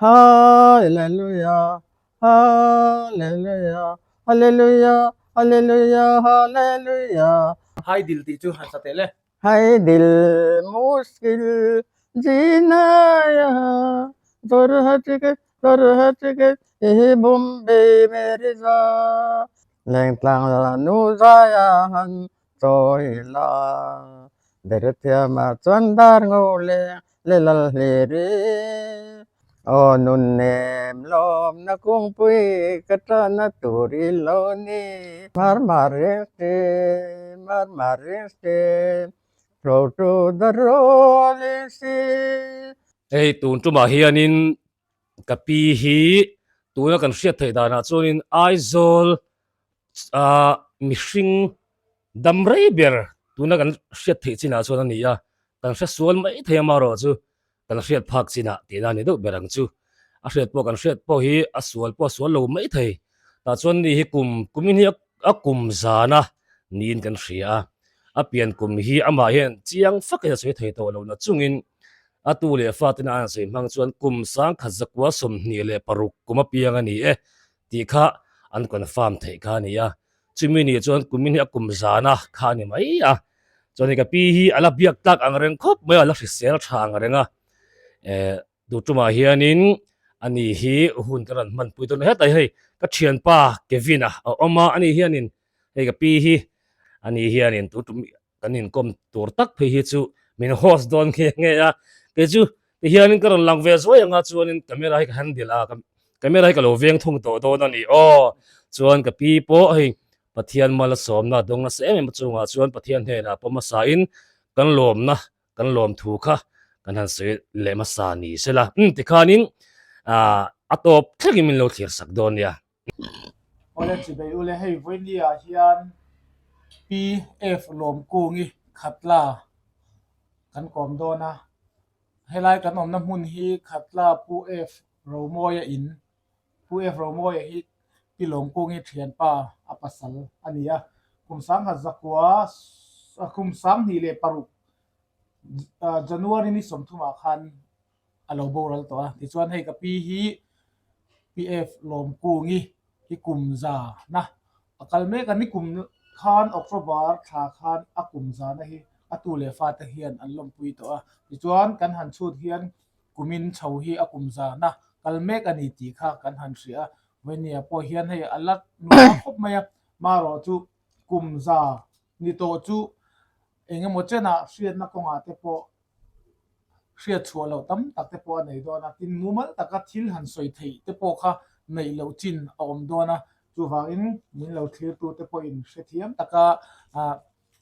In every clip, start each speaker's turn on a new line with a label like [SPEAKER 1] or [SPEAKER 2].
[SPEAKER 1] Hallelujah, Hallelujah, Hallelujah, Hallelujah, Hallelujah.
[SPEAKER 2] Hai dil tih chu han sa teh le.
[SPEAKER 1] Hai dil mushkil jina yahan Jorhat ke Jorhat ke eh Bombay mere za Lengtlang la nu zai a han chawi la Derthiama chuan dar ngo leng le lal hlir i Aw nun nem lawmna kungpui ka tana tur i lo ni Mar mar reng se mar mar reng se Flow to the rolling sea.
[SPEAKER 3] Hei tun tumah hianin ka pi hi tuna kan hriat theih danah chuanin Aizawl ah mihring dam rei ber tuna kan hriat theih chinah chuan a ni a, kan hre sual mai thei amaherawh chu kan hriat phak chinah tihna a ni deuh ber ang chu. A hriat pawh kan hriat pawh hi a sual pawh a sual lo mai thei tah chuan ni hi kum kumin hi a kum zana niin kan hria a, a pian kum hi amah hian chiang fakin a sawi thei tawh lohna chungin A tu leh fa tena an sawi hmang chuan kum 1926 kum apiang a ni e tih kha an confirm theih kha a ni a. Chumi ni chuan kumin hi a kum zana kha a ni mai a. Chuan hei ka pi hi a la biak tlak ang reng khawp mai a, a la hrisel tha ang reng a. Eh Duhtumah hianin a ni hi hun ka rawn hmanpui dawn a. Hetah hi hei ka thianpa Kevin-a a awm a, ani hianin hei ka pi hi ani hianin Duhtum Kan inkawm tur tak phei hi chu min host dawn nghe nghe a, kei chu ti hianin ka rawn lang ve zuai anga chuanin camera hi ka handle a, camera hi ka lo veng thung tawh dawn a ni aw. Chuan ka pi pawh hei Pathian mal a sawmna a dawng nasa em em a chungah chuan Pathian hnenah pawh hmasain kan lawmna kan lawm thu kha kan han sawi leh hmasa ni sela. Umm tikhanin a tawp thlengin min lo thlir sak dawn nia.
[SPEAKER 2] Awle chibei ule hei vawinia hian PF Lawmkungi Khatla kan kawm dawn a, helai kan awmna hmun hi Khatla Pu F Romawia in, Pu F Romawia hi Pi Lawmkungi thianpa a pasal a ni a, kum sangkhat zakua kum 26 January ni 30 ah khan a lo boral tawh a. Tichuan hei ka pi hi PF Lawmkungi hi kum za na a kal mek a, nikum khan October thla khan a kum za na hi a tu leh fa te hian an lawmpui tawh a. Tichuan kan han chhut hian kumin chho hi a kum za na kal mek a ni tih kha kan han hria a. Vawnia pawh hian hei a la nuam khawp mai a, marawh chu kum za ni tawh chu engemaw chenah hriatna kawngah te pawh hriat chhuah loh tam tak te pawh a nei dawn a, tin mumal taka thil han sawi theih te pawh kha neih loh chin a awm dawn a, chuvangin min lo thlirtu te pawhin hrethiam taka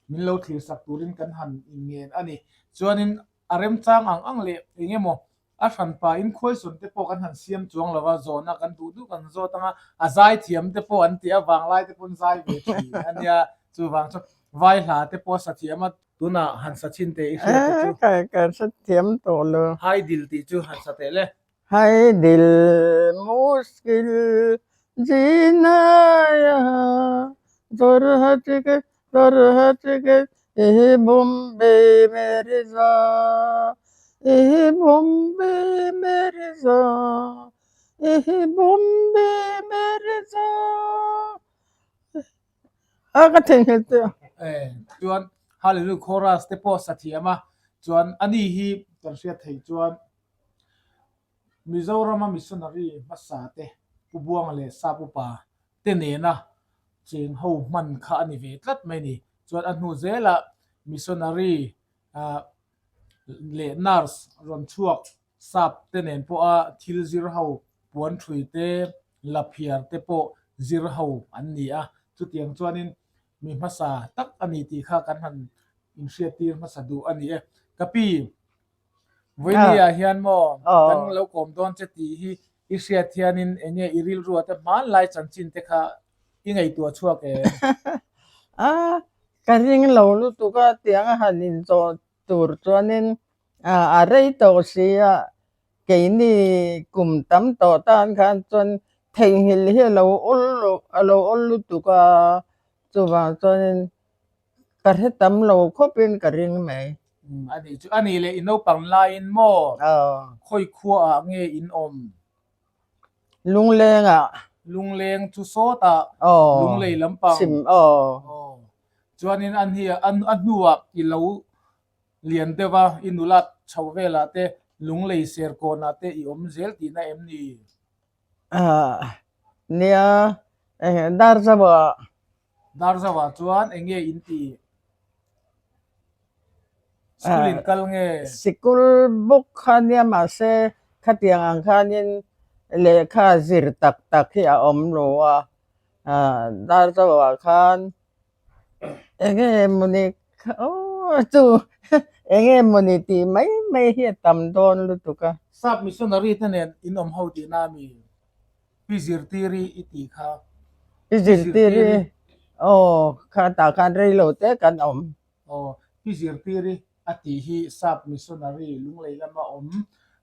[SPEAKER 2] min lo thlirsak turin kan han inngen a ni. Chuanin a remchang ang ang leh eng emaw a hranpa in khuaisawn te pawh kan han siam chuang lo va, zawhna kan duh duh kan zawt ang a, a zaithiam te pawh an tih avang lai te pawn zai ve thin a nia, chuvang chu vai hla te pawh a sa thiam a, Tunah han sa chhin teh i hriat te chu.
[SPEAKER 1] Ka ka hre thiam tawh lo.
[SPEAKER 2] Hai dil tih chu han sa teh le.
[SPEAKER 1] Hai dil mushkil jina yahan Jorhat ke Jorhat ke eh Bombay mere ja eh Bombay mere ja eh Bombay mere ja A ka theihnghilh teh a.
[SPEAKER 2] Eh, chuan Hallelujah chorus te pawh sa thiam a, chuan ani hi kan hriat theih chuan Mizorama missionary hmasa te Pu Buanga leh Sap Upa te nena cheng ho hman kha a ni ve tlat mai a ni. Chuan a hnu zelah missionary ah leh nurse rawn chhuak Sap te nen pawha thil zir ho puan thui te, laphiar te pawh zir ho an ni a, chutiang chuanin mi hmasa tak a ni tih kha kan han inhriattir hmasa duh a ni e. Ka pi, Vawinia hian maw kan lo kawm dawn che tih hi i hriat hianin eng nge i rilrua te hmanlai chanchin te kha i ngaihtuah chhuak em?
[SPEAKER 1] A, ka ring lo lutuk a, tiang a han inzawh tur chuanin a rei tawh si a, keini kum tam tawh tan khan chuan theihnghilh hi a lo awl lo a lo awl lutuk a, chuvang chuanin ka hre tam lo khawpin ka ring mai.
[SPEAKER 2] A nih chu, a nih leh i naupang laiin maw khawi khuaah nge in awm?
[SPEAKER 1] Lunglengah.
[SPEAKER 2] Lungleng chu sawtah Lunglei lampang.
[SPEAKER 1] Chhim aw.
[SPEAKER 2] Aw. Chuanin a hni a hnuah i lo lian deuh a, i nulat chho velah te Lunglei serkawnah te i awm zel tihna em ni?
[SPEAKER 1] Nia, Darzawa.
[SPEAKER 2] Darzawa chuan eng nge in ti? School in kal nge?
[SPEAKER 1] Sikul bawk kha nia mahse khatiang ang khanin lehkha zir tak tak hi a awm lo a, Darzawa khan eng nge mawni aw chu eng nge mawni tih mai mai hi a tam dawn lutuk a.
[SPEAKER 2] Sap missionary te nen in awm ho tihna a mi? Pi Zirtiri i tih kha.
[SPEAKER 1] Pi Zirtiri aw kha tah khan rei lo te kan awm.
[SPEAKER 2] Aw Pi Zirtiri a tih hi sap missionary Lunglei lama awm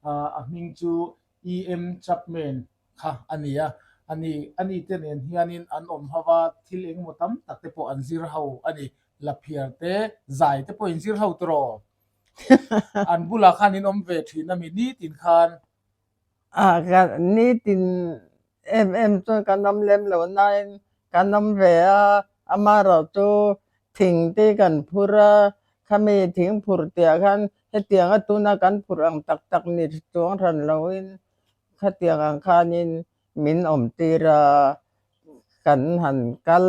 [SPEAKER 2] a hming chu EM Chapman kha a ni a, ani ani te nen hianin an awm ho va, thil engemaw tam tak te pawh an zir ho a ni. Laphiar te, zai te pawh in zir ho tawh. An bulah khan in awm ve thin a mi nitin khan.
[SPEAKER 1] Ah ka nitin em em chuan kan awm lem lo nain kan awm ve a, amaherawhchu thing te kan phur a, khami thing phur tih ah khan hetianga tuna kan phur ang tak tak ni chuang hran loin khatiang ang khanin min awm tir a, kan han kal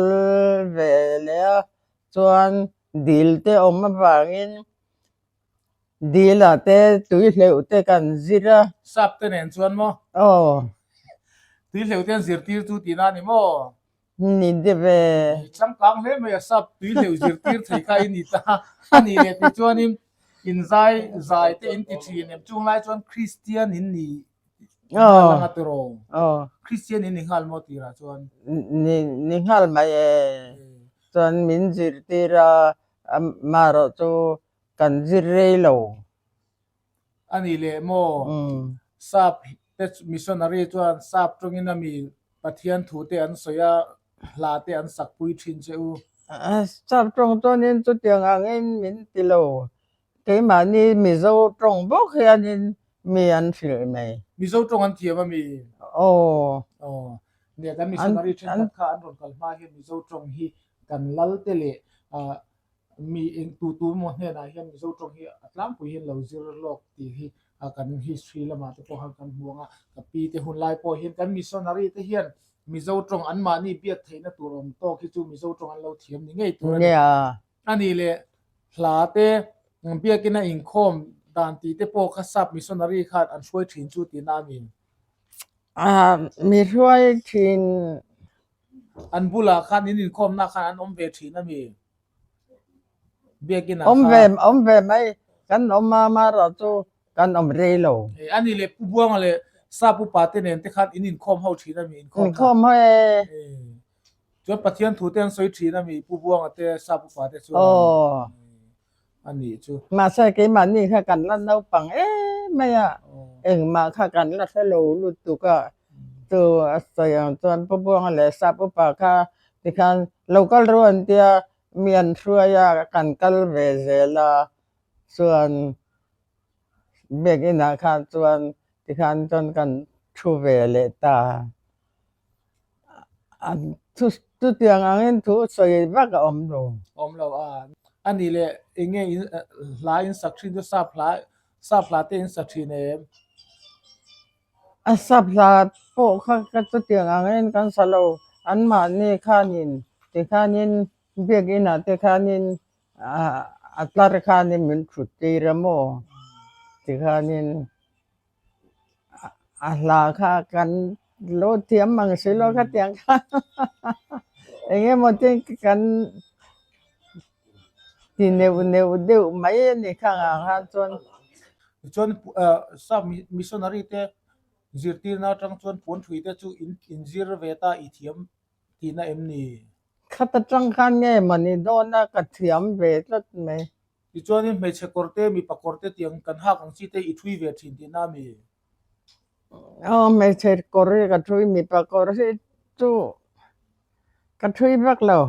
[SPEAKER 1] ve leh a, chuan dil te awm avangin Dil ah te tui hleuh te kan zir a.
[SPEAKER 2] Sap te nen chuan maw?
[SPEAKER 1] Aw.
[SPEAKER 2] Tui hleuh te an zirtir chu tihna a ni maw?
[SPEAKER 1] Ni de ve.
[SPEAKER 2] Changkang hle mai a sap tui hleuh zirtir thei kha i ni ta a nih leh tih chuanin in zai zai te in ti thin em? Chung lai chuan Kristian in ni nghal anga tiraw?
[SPEAKER 1] Aw.
[SPEAKER 2] Kristian in ni nghal maw tirah chuan?
[SPEAKER 1] Ni ni nghal mai e. Chuan min zirtir a amaherawh chu Kan zir rei lo.
[SPEAKER 2] A nih leh maw? Sap te missionary chuan sap tawngin a mi Pathian thu te an sawi a, hla te an sak pui thin che u.
[SPEAKER 1] Sap tawng chuanin chutiang angin min ti lo. Keimahni Mizo tawng bawk hianin mi an hrilh mai.
[SPEAKER 2] Mizo tawng an thiam a mi?
[SPEAKER 1] Aw.
[SPEAKER 2] Aw. Nia kan missionary thenkhat kha an rawn kal hma hian Mizo tawng hi kan lal te leh Mi eng tu tu emaw hnenah hian Mizo tawng hi a tlangpui hian lo zir lawk tih hi kan history lamah te pawh khan kan hmu ang a, ka pi te hun lai pawh hian kan missionary te hian Mizo tawng anmahni biak theihna tur awm tawk hi chu Mizo tawng an lo thiam ni ngei tur a ni. A nih leh hla te biakina inkhawm dan tih te pawh kha sap missionary khan an hruai thin chu tihna a ni.
[SPEAKER 1] Mi hruai thin.
[SPEAKER 2] An bulah khan in inkhawmna khan an awm ve thin a mi? Biakin ah
[SPEAKER 1] Awm ve awm ve mai kan awm a amaherawh chu kan awm rei lo.
[SPEAKER 2] A ni leh Pu Buanga leh Sap upa te nen te khan in inkhawm ho thin a mi inkhawm
[SPEAKER 1] Inkhawm ho e.
[SPEAKER 2] Chuan Pathian thu te an sawi thin a mi Pu Buanga te Sap upa te chuan.
[SPEAKER 1] Aw.
[SPEAKER 2] A nih chu.
[SPEAKER 1] Mahse keimahni kha kan la naupang em mai a, engmah kha kan la hre lo lutuk a, chu a sawi ang chuan Pu Buanga leh Sap upa kha tikhan lo kal ru an tia mi an hruai a, kan kal ve zel a, chuan biakinah khan chuan tikhan chuan kan thu ve leh ta. Chutiang angin thu sawi vak a awm lo.
[SPEAKER 2] Awm lo a. A nih leh eng nge in hla in sak thin chu sap hla sap hla te in sa thin em?
[SPEAKER 1] A sap hla pawh kha ka chutiang angin kan sa lo. Anmahni khanin tikhanin biakinah te khanin a tlar khanin min thut tir a maw tikhanin. A hla kha kan lo thiam ang si lo kha tiang kha eng emaw te kan ti neuh neuh deuh mai a ni kha ang ah chuan.
[SPEAKER 2] Tichuan sap missionary te zirtirna atang chuan puanthui te chu in inzir ve ta i thiam tihna em ni?
[SPEAKER 1] Khat atang khan nge mawni dawn a ka thiam ve tlat mai.
[SPEAKER 2] Tichuanin hmeichhe kawr te, mipa kawr te tiang kan hak ang chi te i thui ve thin tihna a mi?
[SPEAKER 1] Aw, hmeichhe kawr hi ka thui, mipa kawr hi chu ka thui vak lo.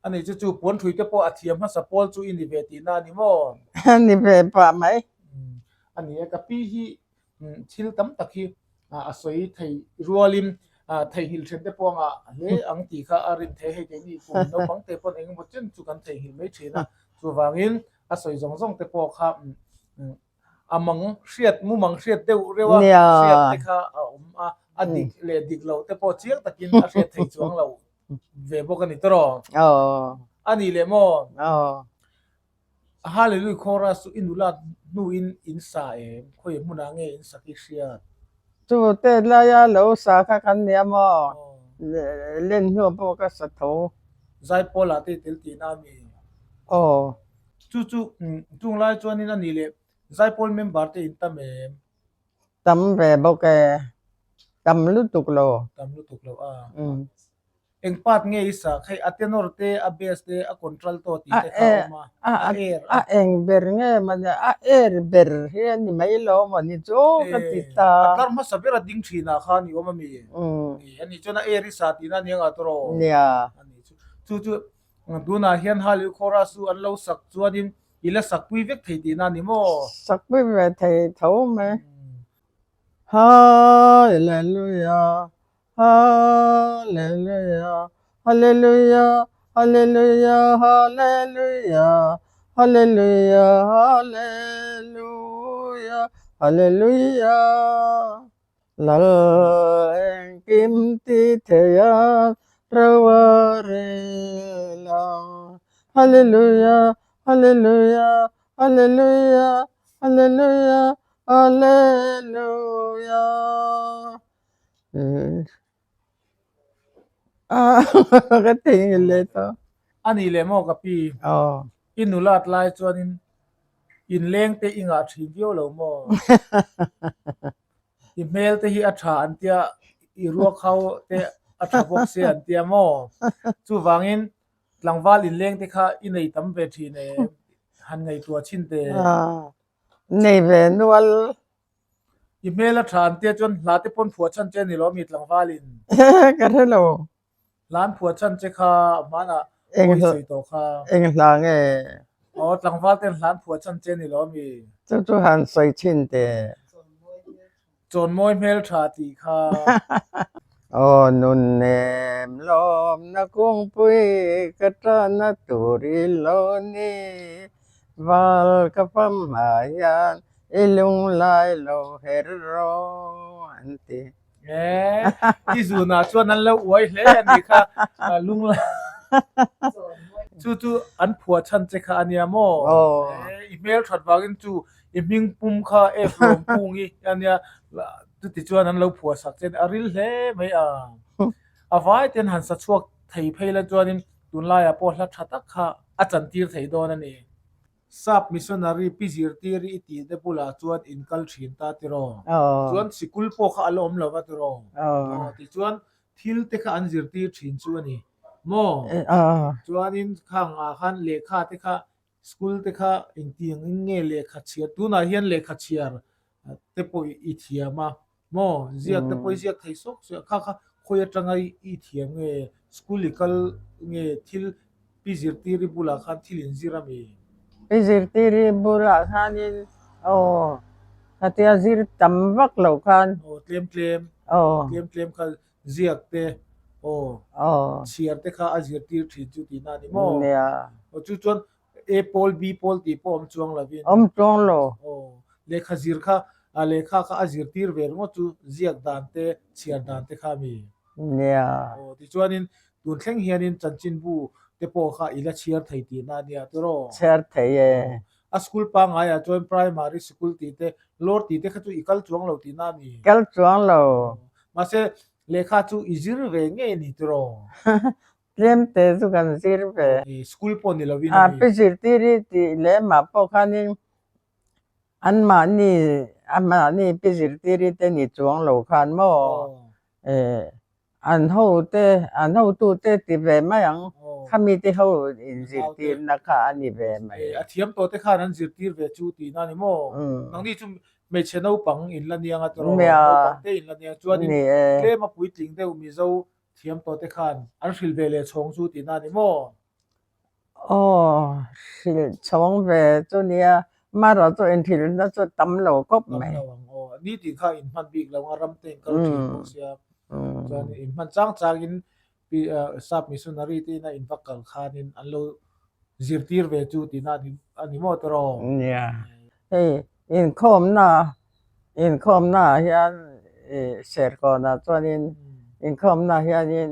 [SPEAKER 2] Ani chu chu puan thui te pawh a thiam hmasa pawl chu i ni ve tihna a ni maw?
[SPEAKER 1] A ni ve pah mai.
[SPEAKER 2] A ni e, ka pi hi thil tam tak hi. a sawi thei rualin theihnghilh then te pawh a ngah hle ang tih kha a rin thei. Hei keini kum naupang te pawn engemaw chen chu kan theihnghilh mai thin a, chuvangin a sawi zawng zawng te pawh kha a mang hriat mumang hriat deuh reuh a hriat te kha a awm a, a dik leh dik loh te pawh chiang takin a hriat thei chuang lo ve bawk a ni tawh. A nih leh maw? Hallelujah Chorus chu i nulat hnuin in sa em? Khawi hmunah nge in sak i hriat?
[SPEAKER 1] Chu tet laia lo sa kha kan nia maw? Len hnuah pawh ka sa tho.
[SPEAKER 2] Zaipawl ah te i tel tihna a mi?
[SPEAKER 1] Aw.
[SPEAKER 2] Chu chu chung lai chuanin a nih leh Zaipawl member te in tam em?
[SPEAKER 1] Tam ve bawk e. Tam lutuk lo.
[SPEAKER 2] Tam lutuk lo a. Eng part nge i sak? Hei a tenor te, a bass te, a contralto tih te kha a awm a, a air
[SPEAKER 1] a. A eng ber nge mawni a air ber hi a ni mai lo mawni chu ka ti ta.
[SPEAKER 2] A tlar hmasa ber a ding thin ah khan i awm a mi? A nih chuan a air i sa tihna a ni ang tawh.
[SPEAKER 1] Nia.
[SPEAKER 2] A nih chu. Chu chu tunah hian Hallyu Chorus chu an lo sak chuanin i la sakpui vek thei tihna a ni maw?
[SPEAKER 1] Sakpui ve thei tho mai. Hallelujah Hallelujah, Hallelujah, Hallelujah, Hallelujah, Hallelujah, Hallelujah, Hallelujah. Lal engkim ti theia ro a rel ang. Hallelujah, Hallelujah, Hallelujah, Hallelujah, Hallelujah. Ka thei leh tawh.
[SPEAKER 2] A nih leh maw ka pi? I nulat lai chuanin inleng te i ngah thin viau lo maw? I hmel te hi a tha an tia, i ruakhau te a tha bawk se an tia maw? Chuvangin tlangval inleng te kha i nei tam ve thin em? Han ngaihtuah chhin teh.
[SPEAKER 1] Nei ve nual.
[SPEAKER 2] I hmel a tha an tia chuan hla te pawn phuah chhan che a ni lo mi tlangvalin?
[SPEAKER 1] Ka hre lo.
[SPEAKER 2] Hla an phuah chhan che kha hmanah pawi sawi tawh kha.
[SPEAKER 1] Eng hla nge?
[SPEAKER 2] Aw tlangval ten hla an phuah chhan che a ni lo mi?
[SPEAKER 1] Chu chu han sawi chhin teh.
[SPEAKER 2] Chawnmawi hmel tha tih kha.
[SPEAKER 1] Aw nunnem lawmna kungpui ka tana tur i lo ni. Val ka fam hma hian i lunglai lo her rawh an ti.
[SPEAKER 2] E, i zunah chuan an lo uai hle a nih kha lunglai chu chu an phuah chhan che kha a nia maw? E, i hmel that vangin chu i hming pum kha F lawm kung i a nia chuti chuan an lo phuah sak che a ril hle mai a. A vai ten han sa chhuak thei phei la chuanin tunlaiah pawh hla tha tak kha a chantir thei dawn a ni. Sap missionary pi zirtiri i tih te bulah chuan in kal thin ta tiraw? Chuan sikul pawh kha a la awm lo va tiraw? Tichuan thil te kha an zirtir thin chu a ni maw? Chuanin khang ah khan lehkha te kha school te kha engtiang in nge lehkha chhiar tunah hian lehkha chhiar te pawh i thiam a maw ziak te pawh i ziak thei sawk sawk a kha kha khawi atanga i thiam nge school i kal nge thil pi zirtiri bulah khan thil in zir a mi?
[SPEAKER 1] Pi zirtiri bulah khanin aw khatia zir tam vak loh khan
[SPEAKER 2] aw tlem tlem aw tlem tlem kha ziak te aw chhiar te kha a zirtir thin chu tihna a ni maw?
[SPEAKER 1] Nia.
[SPEAKER 2] Aw chu chuan A pawl B pawl tih pawh awm chuang lovin.
[SPEAKER 1] Awm chuang lo.
[SPEAKER 2] Aw lehkha zir kha lehkha kha a zirtir ve ringawt chu ziak dan te chhiar dan te kha a mi?
[SPEAKER 1] Nia.
[SPEAKER 2] Aw tichuanin tun thleng hianin chanchinbu te pawh kha i la chhiar thei tihna a nia tiraw?
[SPEAKER 1] Chhiar thei e.
[SPEAKER 2] A school pangaiah chuan primary sikul tih te, lawr tih te kha chu i kal chuang lo tihna a ni.
[SPEAKER 1] Kal chuang lo.
[SPEAKER 2] Mahse, lehkha chu i zir ve ngei a ni tiraw?
[SPEAKER 1] Tlem te chu kan zir ve.
[SPEAKER 2] School pawh ni lovin a ni.
[SPEAKER 1] Pi zirtiri tih lemah pawh khanin anmahni anmahni pi zirtiri te ni chuang lo khan maw? An hote, an hotute ti ve mai ang. Khami te ho inzirtirna kha a ni ve mai.
[SPEAKER 2] A thiam tawh te khan an zirtir ve chu tihna a ni maw? Nangni chu hmeichhe naupang in la niang a tawrh, naupang te in la niang chuanin tlem a puitling deuh Mizo thiam tawh te khan an hrilh ve leh chhawng chu tihna a ni maw?
[SPEAKER 1] Aw, hrilh chhawng ve chu nia. Mara chu inhrilhna chu tam lo khawp mai.
[SPEAKER 2] Tam lo ang aw. Ni tih kha in hman bik lo a, ram te in kal thin bawk sia. Chuan in hman chang changin sap missionary te ina in va kal khanin an lo zirtir ve chu tihna a ni maw tiraw?
[SPEAKER 1] Nia. Hei inkhawmna inkhawmna ah hian Serkawnah chuanin inkhawmna hianin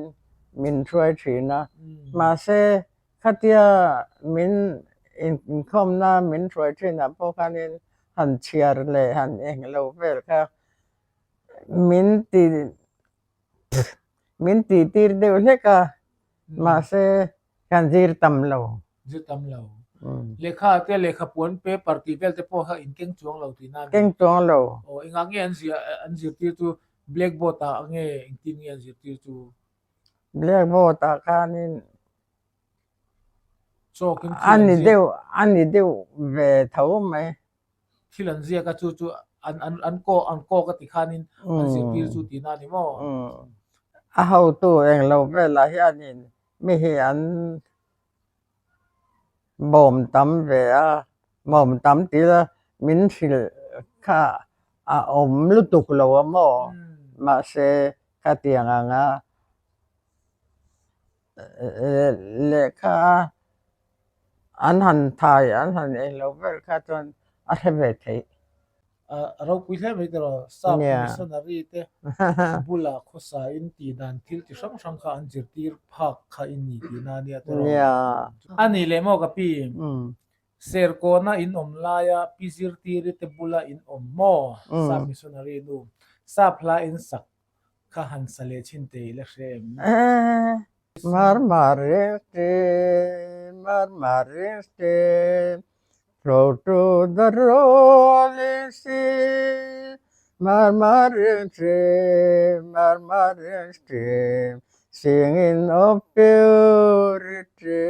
[SPEAKER 1] min hruai thin a, mahse Khatia min inkhawmna min hruai thinah pawh khanin han chhiar leh han eng lo vel kha min ti min tih tir deuh hlek a, mahse kan zir tam lo.
[SPEAKER 2] Zir tam lo. Lehkha te lehkha puan paper tih vel te pawh kha in keng chuang lo tihna a ni.
[SPEAKER 1] Keng chuang lo.
[SPEAKER 2] Aw engah nge an zir an zirtir chu blackboard ah nge engtin nge an zirtir chu?
[SPEAKER 1] Blackboard ah khanin a ni deuh a ni deuh ve tho mai.
[SPEAKER 2] Thil an ziak a chu chu an an an kawk an kawk a ti khanin an zirtir chu tihna a ni maw?
[SPEAKER 1] A hotu englo velah hianin mi hi an bawm tam ve a, bawm tam tila min hrilh kha a awm lutuk lo a maw? Mahse khatiang anga lehkha an han thai an han ei lo vel kha chuan a hre ve theih.
[SPEAKER 2] A ropui hle mai tiraw sap missionary te bula khawsa in tih dan thil chi hrang hrang kha an zirtir phak kha i ni tihna a nia tiraw. A nih leh maw ka pi? Serkawna in awm laia pi zirtiri te bula in awm maw? Sap missionary nu sap hla in sak kha han sa leh chhin teh i la hre em?
[SPEAKER 1] Marmarin stream, Marmarin stream, flow to the rolling sea. Marmarin stream, Marmarin stream, singing of purity.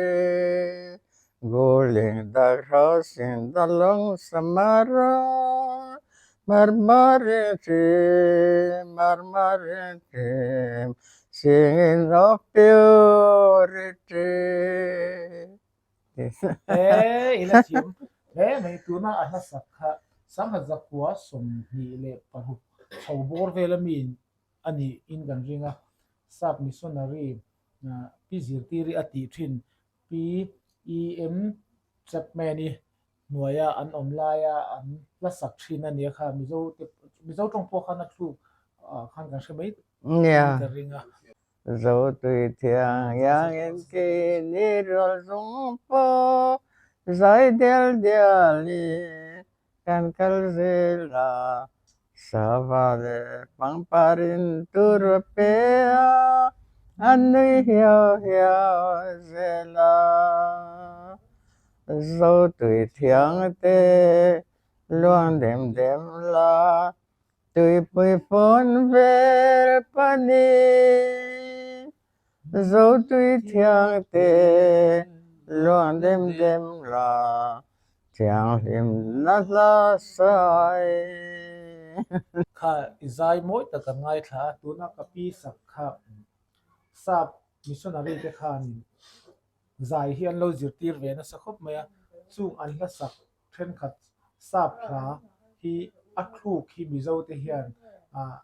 [SPEAKER 1] Gulling the crossing the lonesome road, Murmuring stream, murmuring stream, singing of purity.
[SPEAKER 2] He ila thiam hle mai tuna a hla sak kha sangha zakua 26 chho bawr vela mi a nih in kan ring a, sap missionary pi zirtiri a tih thin Pi EM Chapman-i hnuaia an awm laia an hla sak thin a nia kha Mizo te Mizo tawng pawh khan a thluk ah khan kan hre mai ka ring a.
[SPEAKER 1] Zotui thiang iangin ki ni rual zung pawh zai dial dialin kan kal zel a, sava leh pangparin tur a pe a, an nui hiau hiau zel a. Zotui thiang te luang dem dem la, tuipui fawn vel panin. Zotui thiang te luang dem dem la, thianghlim na hla sai.
[SPEAKER 2] Kha i zai mawi tak kan ngaithla a, tuna ka pi sak kha sap missionary te khanin zai hi an lo zirtir ve nasa khawp mai a, chung an hla sak thenkhat sap hla hi a thluk hi Mizo te hian ah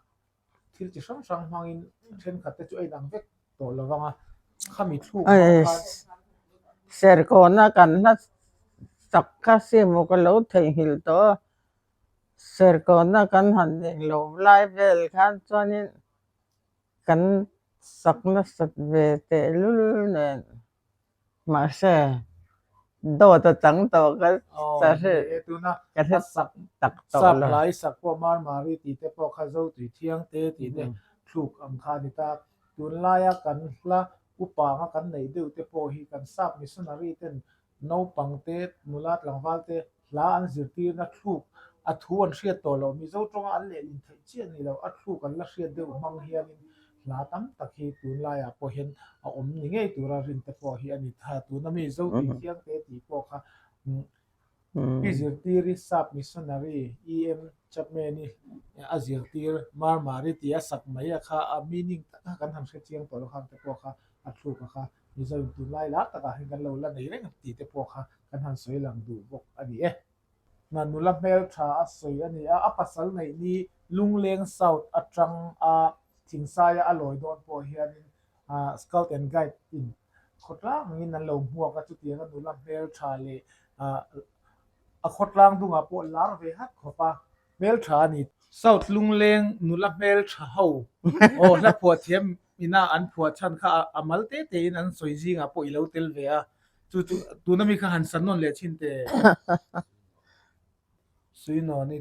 [SPEAKER 2] Thil chi hrang hrang hmangin thenkhat te chu a inang vek tawh lo vang a, khami thluk hmang khan.
[SPEAKER 1] Serkawna kan hla chak kha simaw ka lo theihnghilh tawh a, serkawna kan han englo lai vel khan chuanin kan sak nasat ve tehlul nen. Mahse, dawt a chang tawh ka ka hre tak tawh lo.
[SPEAKER 2] Sap hlai sak pawh Marmari tih te pawh kha Zotui Thiang te tih te thluk ang kha a ni ta. Tunlaia kan hla upa anga kan neih deuh te pawh hi kan sap missionary ten naupang te, nula tlangval te hla an zirtirna thluk a thu an hriat tawh loh, Mizo tawnga an lehlin theih chiah ni lo, a thluk an la hriat deuh hmang hianin hla tam tak hi tunlaiah pawh hian a awm ni ngei tura rin te pawh hi a ni tha. Tuna mi Zotui Thiangte tih pawh kha Pi Zirtiri Sap Missionary EM Chapman-i a zirtir Marmari tih a sak mai a kha a meaning tak kha kan han hre chiang tawh lo khang te pawh kha a thluk a kha. Mizo in tunlai lar takah hian kan lo la nei reng tih te pawh kha kan han sawi lang duh bawk a ni e. Nula hmeltha a sawi a ni a, a pasal neih ni Lungleng South atang a Thingsaia a lawi dawn pawh hianin Scout and Guide in khawtlang angin an lo hmuak a, chutianga nula hmeltha leh a khawtlang dungah pawh lar ve hat khawp a, hmeltha a ni. South Lungleng nula hmeltha ho aw hla phuah thiam ina an phuah chhan kha a mal te tein an sawi zingah pawh i lo tel ve a, chu chu tuna mi kha han san nawn leh thin teh. Suinawn i.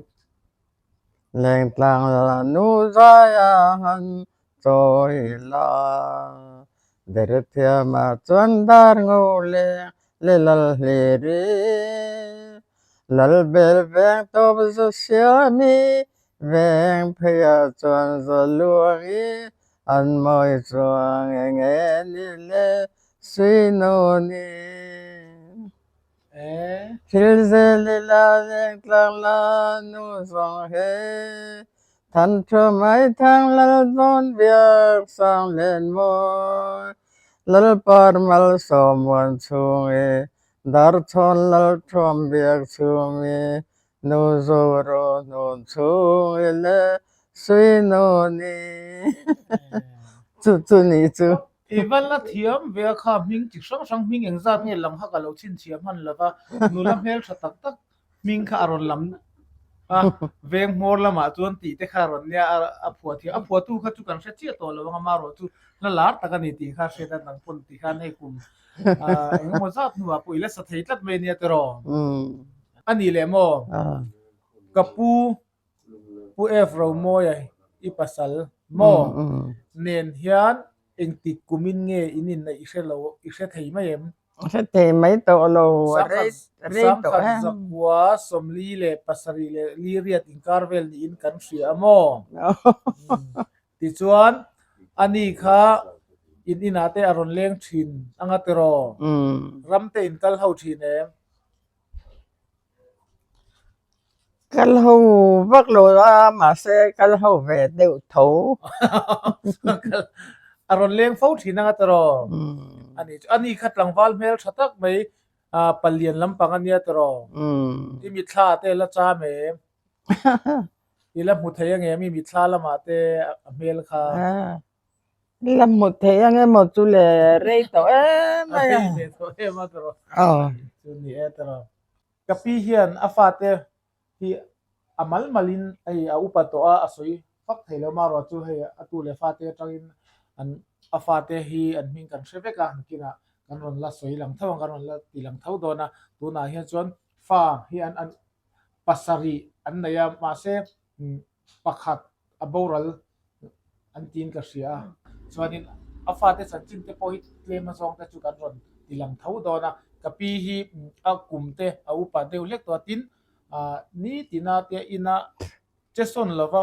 [SPEAKER 1] Lengtlang la nu zaia han chawi la, Derthiama chuan dar ngo leng le lal hliri, Lalbel veng tawp zu siami, veng pheia chuan za luangi, an mawi chuang eng e ni le Suinawni. Thil zel ila lengtlang la nu zawng he, Than thu mai thang lal dawn biak sang len mawi, Lalpar malsawm muan chhung i, Darchhawn lal thuam biak chhung i, Nu zoro hnun chhung i le Suinawni. Chu chu ni chu.
[SPEAKER 2] I va la thiam ve a kha hming chi hrang hrang hming engzat nge lam kha ka lo chhinchhiah hman lo va, nula hmeltha tak tak hming kha a rawn lam a, veng hmawr lamah chuan tih te kha a rawn nia a phuah thiam, a phuahtu kha chu kan hre chiah tawh lo ang a, amaherawh chu hla lar tak a ni tih kha hriat a nang pawn tih khan hei kum engemaw zat hnuah pawh i la sa thei tlat mai nia tiraw? A nih leh maw? Ka pu Pu F Romawia i pasal maw nen hian engtik kumin nge in inneih i hre lo i hre thei mai em?
[SPEAKER 1] Hre thei mai tawh lo, rei rei tawh
[SPEAKER 2] em? Sangkhat zakua 40 leh 7 leh li riat inkar vel niin kan hria a maw? Tichuan ani kha in inah te a rawn leng thin anga tiraw? Ram te in kal ho thin em?
[SPEAKER 1] Kal ho vak lo a mahse kal ho ve deuh tho.
[SPEAKER 2] A rawn leng fo thin anga tiraw? Ani chu ani kha tlangval hmel tha tak mai palian lampang ania tiraw? I mitthla te la cham em? I la hmu thei ange mi mitthla lamah te a hmel kha.
[SPEAKER 1] La hmu thei ang emaw chu le rei tawh em mai a.
[SPEAKER 2] Rei ve tawh em a tiraw. Chu ni e tiraw. Ka pi hian a fate hi a mal malin hei a upa tawh a, a sawi fak thei lo marawh chu hei a tu leh fate atangin an a fate hi an hming kan hre vek a, nakinah kan rawn la sawi lang tho ang, kan rawn la ti lang tho dawn a, tunah hian chuan fa hi an an pasarih an nei a, mahse pakhat a boral an tiin ka hria a, chuanin a fate chanchin te pawh hi tlem azawng te chu kan rawn ti lang tho dawn a, ka pi hi a kum te a upa deuh hlek tawh a, tin ah nitina te ina che sawn lova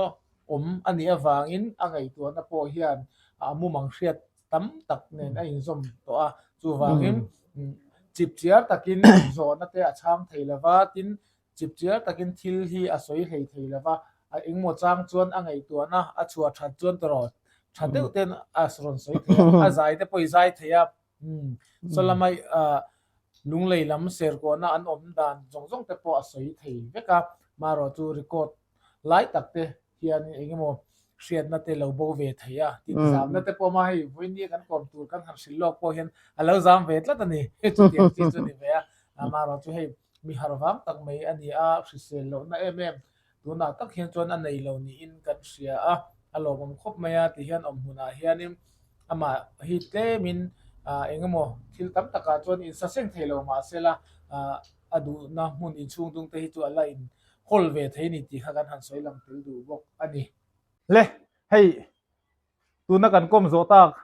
[SPEAKER 2] awm a nih avangin a ngaihtuahna pawh hian a mumang hriat tam tak nen a inzawm tawh a, chuvangin chipchiar takin zawhna te a chhang thei lova, tin Chipchiar takin thil hi a sawi hlei thei lo va, a engmaw chang chuan a ngaihtuahna a chhuah that chuan tawrh tha deuh ten a rawn sawi thei a, a zai te pawh i zai thei a, saw lama lunglei lam serkawhna an awm dan zawng zawng te pawh a sawi thei vek a, marawh chu record lai tak te hian eng emaw hriatna te lo bo ve thei a, tin zamna te pawh hei vawinia kan kawm tur kan han hrilh lawk pawh hian a lo zam ve tlat a ni, chutiang chi chu ni ve a, amaherawh chu hei mi har vang tak mai a ni a, hrisel lohna em em tunah tak hian chuan a nei lo niin kan hria a, a lawmawm khawp mai a ti hian awm hmunah hianin amah hi tlemin eng emaw thil tam takah chuan insaseng thei lo mahsela a duhna hmun inchhung dung te hi chu a la in hawl ve thei a ni tih kha kan han sawi lang tel duh bawk a ni. Le, hei tuna kan kawm zawh tak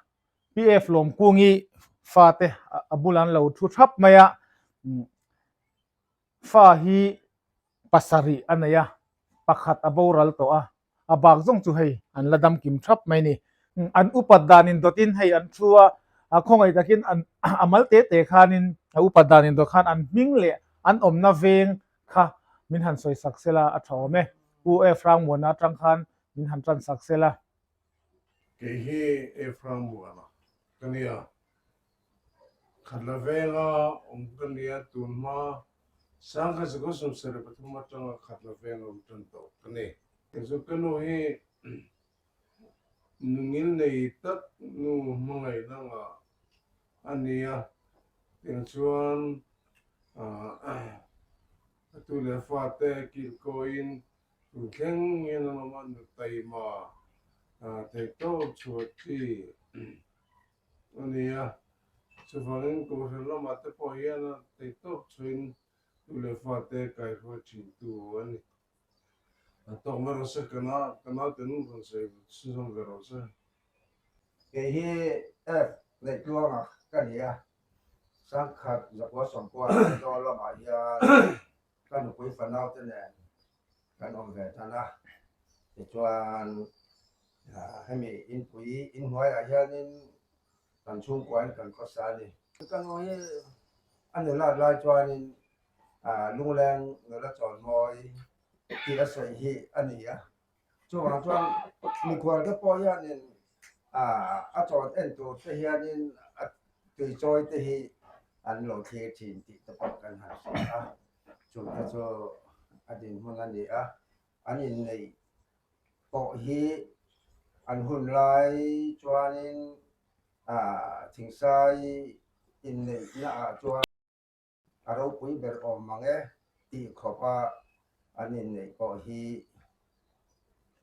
[SPEAKER 2] PF Lawmkungi fate a bulah an lo thu thap mai a, fa hi pasarih a nei a, pakhat a boral tawh a, a bak zawng chu hei an la dam kim thap mai a ni. An upat danin dawtin hei an thu a, a khawngaih takin an a mal te te khanin a upat danin dawt khan an hming leh an awmna veng kha min han sawi sak sela a tha awm e. Pu Ephraim Muana atang khan min han tan sak sela.
[SPEAKER 4] Kei hi Ephraim Muana ka nia, Khatla venga awm ka nia tunhma. Sangha zakua 73 atanga Khatla veng a awm tan tawh ka ni. Chu ka nu hi nungil nei tak nu hmangaihna ngah a ni a, tiang chuan a tu leh fate kilhkawiin tun thleng hian an awm a, nu taima theihtawp chhuah chi a ni a, chuvangin Kohhran lamah te pawh hian a theihtawp chhuahin tu leh fate kaihruai thintu a ni. A tawk mai rawh se, ka naute nu rawn sawi chhunzawm ve rawh se.
[SPEAKER 5] Kei hi F Neitluanga ka ni a, Sangkhat Zakua Sawmkua Aizawl lamah hian ka nupui fanaute nen kan awm ve tan a, tichuan hemi inpui inhnuaiah hianin kan chhungkuain kan khawsa a ni. Ka nu hi a nulat lai chuanin Lungleng nula chawnmawi tih a sawi hi a ni a, chuvang chuan mikhual te pawh hianin a chawn en tur te hianin a tuichawi te hi an lo thlir thin tih te pawh kan han hria a, chung te chu a dinhmun a ni a, an inneih pawh hi an hun lai chuanin thingsai inneihna ah chuan. A ropui ber awm mang e tih khawpa an inneih pawh hi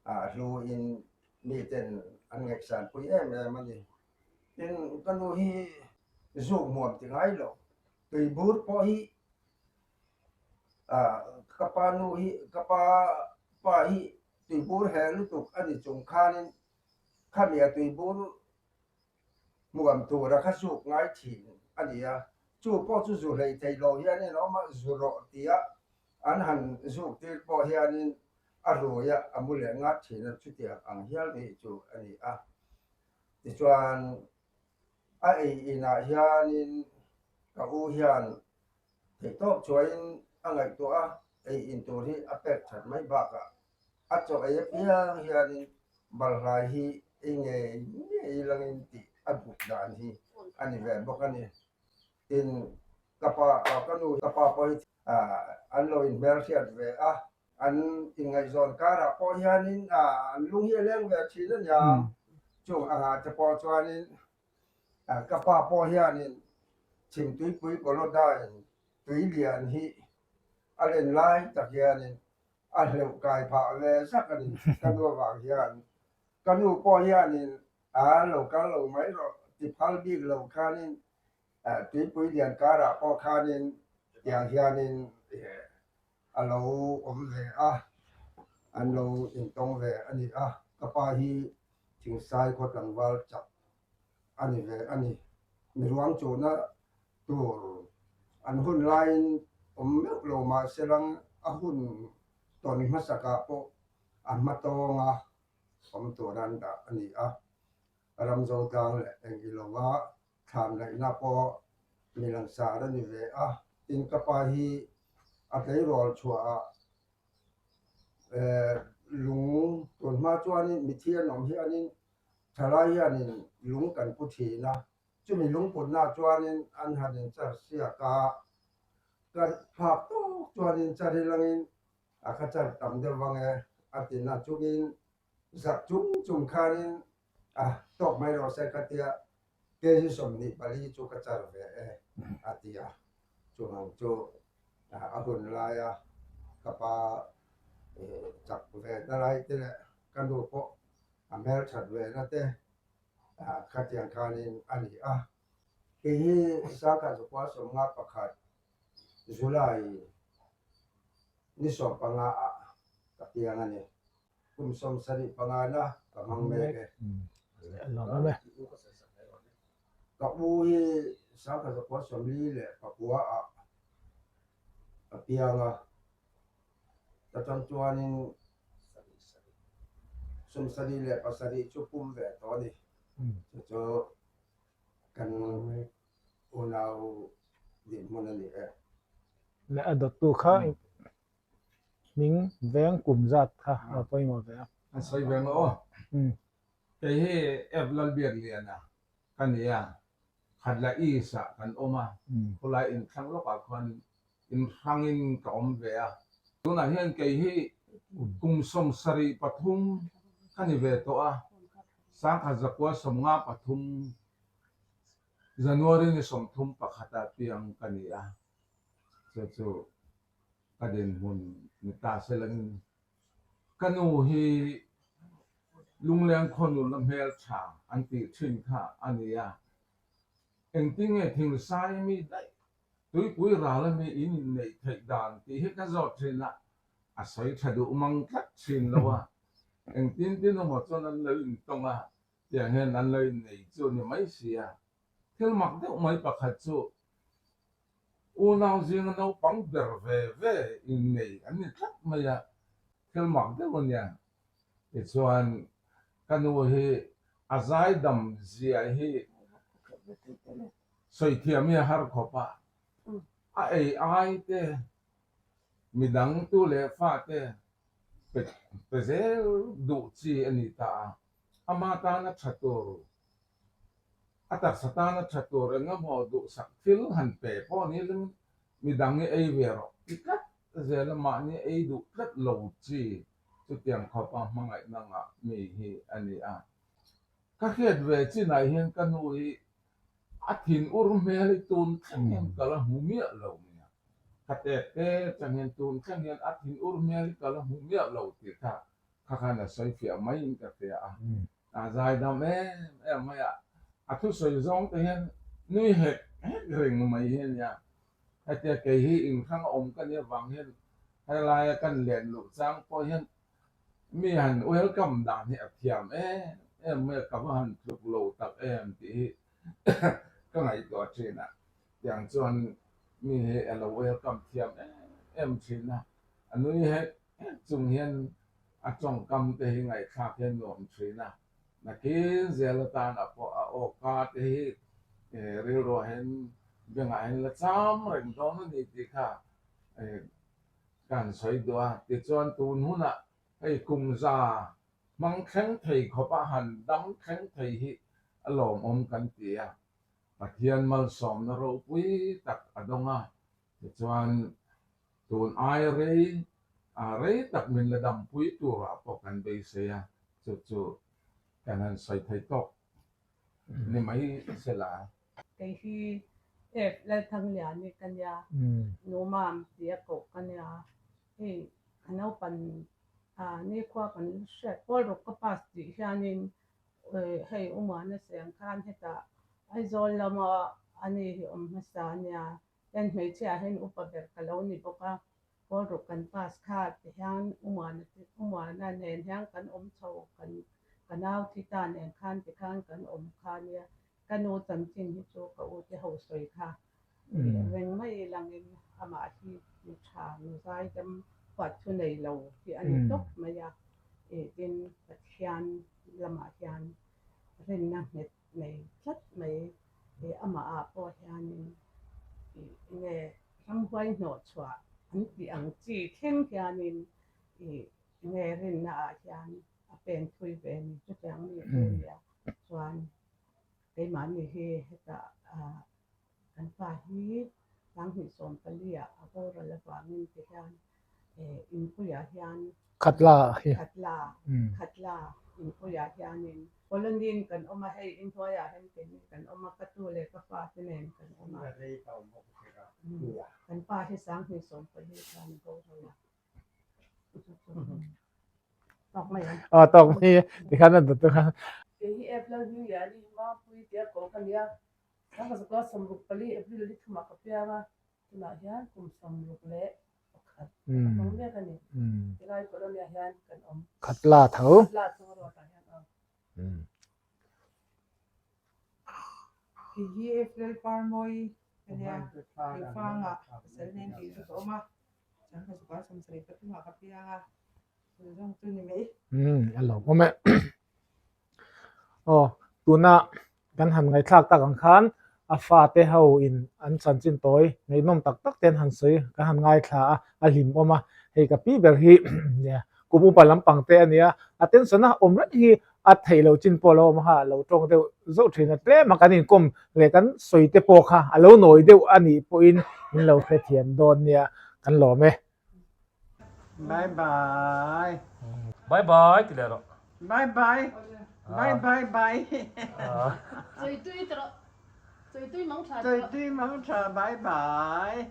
[SPEAKER 5] a hluin miten an ngaihsanpui em em a ni. Tin, ka nu hi zuk hmuam ti ngai lo, tuibur pawh hi ka pa nu hi ka pa pa hi tuibur heh lutuk a ni chung khanin khami a tuibur Hmuam tura kha zuk ngai thin a ni a, chu pawh chu zu hlei thei lo hianin a awm a, zu rawh tia an han zuk tir pawh hianin a rui a, a mu leh ngat thin a, chutiang ang hial mai chu a ni a. Tichuan a ei inah hianin ka u hian theihtawp chuain a ngaihtuah a, ei in tur hi a pek that mai bakah A chaw ei apiang hianin balhlai hi ei ngei ngei langin tih a duh dan hi a ni ve bawk a ni. Tin, ka pa, ka nu, ka pa pawh hi an lo inhmelhriat ve a, an inngaihzawn karah pawh hianin an lung hi a leng ve thin a nia. Chung angah te pawh chuanin ka pa pawh hianin Chhimtuipui Kolodain tui lian hi a len lai tak hianin a hleuh kai phah ve zak a ni ka nu avang hian. Ka nu pawh hianin a lo kal lo mai rawh ti phal bik lo khanin tuipui lian karah pawh khanin tiang hianin a lo awm ve a, an lo intawng ve a ni a. Ka pa hi Thingsai khaw tlangval chak a ni ve a ni. Miruang chuhna tur an hun laiin awm meuh lo mah se lang a hun tawn hmasakah pawh a hma tawnga awm tur an dah a ni a. Ramzotlang leh eng i lova thlan laihna pawh mi langsar a ni ve a. Tin ka pa hi a tleirawl chhuahah lung tun hma chuanin mithi an awm hianin Thalai hianin lung kan pu thin a, chumi lungputna chuanin an han inchar siak a, ka phak tawk chuanin char ilangin a kha char tam deuh vang e a ti na chungin zak chung chung khanin a tawk mai rawh se ka tia kg 24 chu ka char ve e a ti a, chuvang chu a hun laia ka pa chak ve na lai te leh ka nu pawh a hmelthat ve na te khatiang khanin a ni a. Kei hi Sangkhat Zakua 51 July ni 15 ah ka piang a ni. Kum 75 na ka hmang mek e. Ka u hi Sangkhat Zakua 49 ah ka piang a. Ka tan chuanin 77 chu pum ve tawh a ni. Chu chu kan unau dinhmun a ni e.
[SPEAKER 2] Leh a dawttu kha hming veng kum zat kha a pawimawh ve a.
[SPEAKER 6] A sawi ve maw aw. Kei hi F Lalbiakliana ka ni a, Khatla East ah kan awm a, khulai inthlang lawkah khuan. inhrangin ka awm ve a. Tunah hian kei hi kum 73 ka ni ve tawh a, 1993 January ni 31 ah piang ka ni a, chu chu ka dinhmun ni ta se langin ka nu hi Lungleng khawnula hmeltha an tih thin kha a ni a, engtinge thingsai mi daih tuipui ral ami in inneih theih dan tih hi ka zawt thin a, a sawi tha duh mang tlat thin lo a, engtin tin emaw chuan an lo intawng a, tiang hian an lo innei chu a ni mai si a. Thil mak deuh mai pakhat chu unau zinga naupang ber ve ve innei an ni tlat mai a, thil mak deuh a nia. Tichuan ka nu hi a zaidam zia hi sawi thiam hi a har khawp a, a ei ai te midang tu leh fate pe zel duh chi a ni ta a. Ama tana tha tur, a taksa tana tha tur engemaw duhsak thil han pe pawh ni lem midang i ei ve rawh ti tlat zel a, mahni ei duh tlat lo chi chutiang khawpa hmangaihna ngah mi hi a ni a. Ka hriat ve chinah hian ka nu hi a thin ur hmel hi tun thleng hian ka la hmu miah lo nia. Ka tet te chang hian tun thleng hian a thin ur hmel hi ka la hmu miah lo tih kha Kha khan a sawi fiah maiin ka hria a, a zaidam em em mai a, a thusawi zawng te hian nui hek hek reng mai hi a nia. Hetia kei hi inhrang awm ka nih avang hian helaia kan len luh chang pawh hian mi han welcome dan hi a thiam em em mai a, ka va han tluk lo tak em tih hi ka ngaihtuah thin a, tiang chuan mi hi a lo welcome thiam em em thin a, a nui hek Chung hian a tawngkam te hi ngaihthlak hian nuam thin a, nakin zel atana pawh a awka te hi rilruah hian bengah hian la cham reng dawn a ni tih kha ka han sawi duh a. Tichuan tun hunah hei kum za hmang thleng thei khawpa han dam thleng thei hi a lawmawm kan ti a, Pathian malsawmna ropui tak a dawng a, tichuan Tun ai rei a rei tak min la dampui turah pawh kan beisei a, chu chu kan han sawi thei tawk ni mai se la.
[SPEAKER 7] Kei hi F Lalthangliani ka nia, Numam tia koh ka nia. Hei ka naupan nikhua kan hriat pawl ruk ka pass tih hianin hei Umuana seng khan hetah Aizawl lama ani hi awm hmasa a nia. Hian hmeichhia ah hian upa ber ka lo ni bawk a, pawl ruk kan pass kha ti hian Umuana te Umuana nen hian kan awm chho kan ka nau thi ta nen khan ti khan kan awm kha nia, ka nu chanchin hi chu ka u te ho sawi kha reng mai langin amah hi mi tha nu zaidam huat thu nei lo hi a ni tawp mai a, ih tin Pathian lamah hian rinna nghet nei tlat mai ih amah ah pawh hianin ih enge ramhuai hnawh chhuah an tih ang chi thleng hianin ih enge rinna ah hian a pen thui ve a ni chutiang mi chu a nia chuan keimahni hi hetah ah Kan pa hi 2014 ah a boral avangin ti hian eh inpuiah hian
[SPEAKER 2] Khatla hi.
[SPEAKER 7] Khatla, Khatla inpuiah hianin colony-in kan awm a, hei inhnuaiah hian keini kan awm a, ka tu leh ka fa te nen kan awm a. Kan pa hi 2014 khan a boral a. Tawk mai ang.
[SPEAKER 2] Aw tawk mai e, tikhan a dawt a.
[SPEAKER 8] Kei hi April New Year ni Mapui tia ko ka nia. Thla ka 64 April ni thumah ka piang a, tunah hian kum 61 ka hmang mek a ni. Tilai colony-ah hian kan awm.
[SPEAKER 2] Khatla tho.
[SPEAKER 8] Khatla chunga road-ah hian aw.
[SPEAKER 9] Kei hi April Parmawi ka nia, Keifangah pasal nen tih chu ka awm a, Changkha zukah 73 ah ka piang a, chu zawng chu ni mai.
[SPEAKER 2] Umm a lawmawm e. Aw tuna kan han ngaihthlak tak ang khan a fate ho in an chanchin tawi ngaihnawm tak tak te an han sawi kan han ngaithla a, a hlimawm a. Hei ka pi ber hi nia kum upa lampang te a nia, a tension a awm reng hi. A theih loh chin pawh a lo awm kha a lo tawng deuh zauh thin a, tlem a kan inkawm leh kan sawi te pawh kha a lo nawi deuh a nih pawhin min lo hrethiam dawn nia kan lawm e.
[SPEAKER 1] Bye bye.
[SPEAKER 3] Bye bye ti leh rawh.
[SPEAKER 1] Bye bye. Bye bye bye.
[SPEAKER 8] Chawi tui ti rawh. Chawi tui mang tha ti rawh.
[SPEAKER 1] Chawi tui mang tha bye bye.